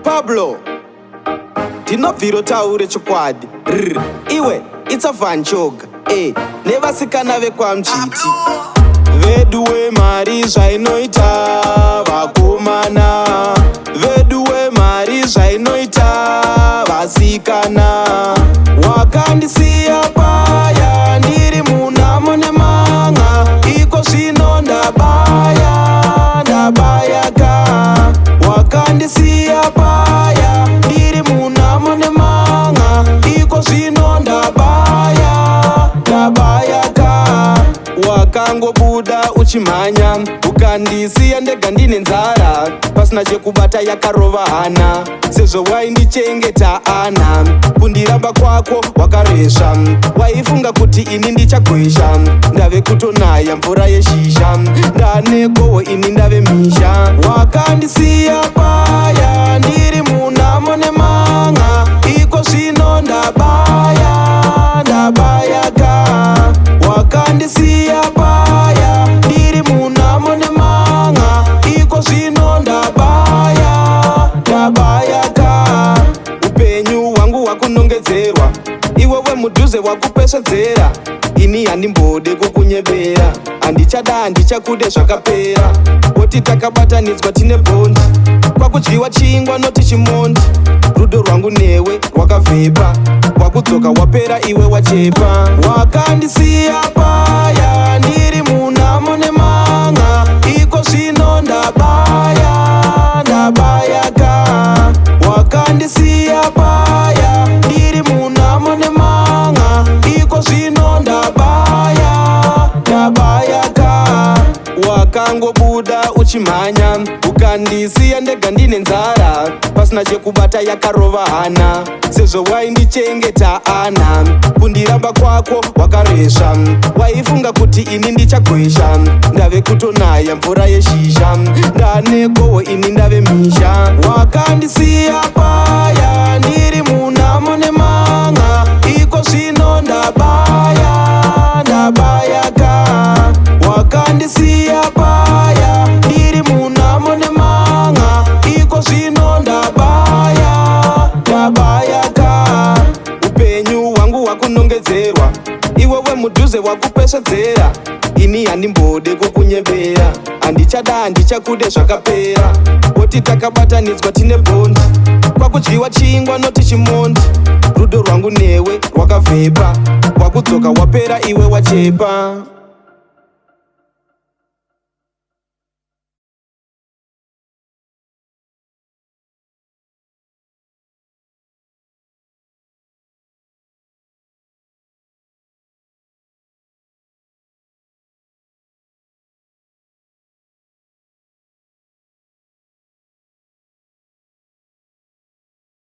Pablo, ndinobviro taure chokwadi. R, iwe it's a Van Choga e nevasikana vekwaMuchiti. Veduwe, mari zvainoita, vakomana. Veduwe, mari zvainoita, vasikana. Wakandisiya paya ndiri munamo nemanga, iko zvino ndabaya, ndabayaka. Wakandisiya paya ndiri munamo nemanga, iko zvino ndabaya, ndabayaka. Wakangobuda uchimhanya, ukandisiya ndega ndine nzara, pasina chekubata, yakarova hana. Sezvo waindichengeta ana, kundiramba kwako wakaresva. Waifunga kuti ini ndichagwesha, ndave kutonaya mvura yeshizha, ndanegowo ini ndave mhizha. Wakandisiya paya ndiri munamo nemanga, iko zvino ndabaya, ndabayaka. Wakandisiya paya ndiri munamo nemanga, iko zvino ndabaya, ndabayaka. Upenyu hwangu hwakunongedzerwa, iwewe mudhuze wakupesvedzera. Ini handimbode kukunyebera, handichada, handichakude, zvakapera. Woti takabatanidzwa, tine bond, kwakudyiwa chingwa noti chimondi. Rudo rwangu newe rwakavhepa, wakudzoka wapera, iwe wachepa. Wakandisiya paya ndiri munamo nemanga, iko zvino ndabaya, ndabayaka. Wakandisiya paya ndiri munamo nemanga, iko zvino ndabaya, ndabayaka. Wakangobuda uchimhanya, ukandisiya ndega ndine nzara, pasina chekubata, yakarova hana. Sezvo waindichengeta ana, kundiramba kwako wakaresva. Waifunga kuti ini ndichagwesha, ndave kutonaya mvura yeshizha, ndanegowo ini ndave mhizha. Wakandisiya paya ndiri munamo nemanga, iko zvino ndabaya, ndabayaka. Wakandisiya paya ndiri munamo nemanga, iko zvino ndabaya, ndabayaka. Upenyu hwangu hwakunongedzerwa, iwewe mudhuze wakupesvedzera. Ini handimbode kukunyebera, handichada, handichakude, zvakapera. Woti takabatanidzwa, tine bond, kwakudyiwa chingwa noti chimondi. Rudo rwangu newe rwakavhepa, wakudzoka wapera, iwe wachepa.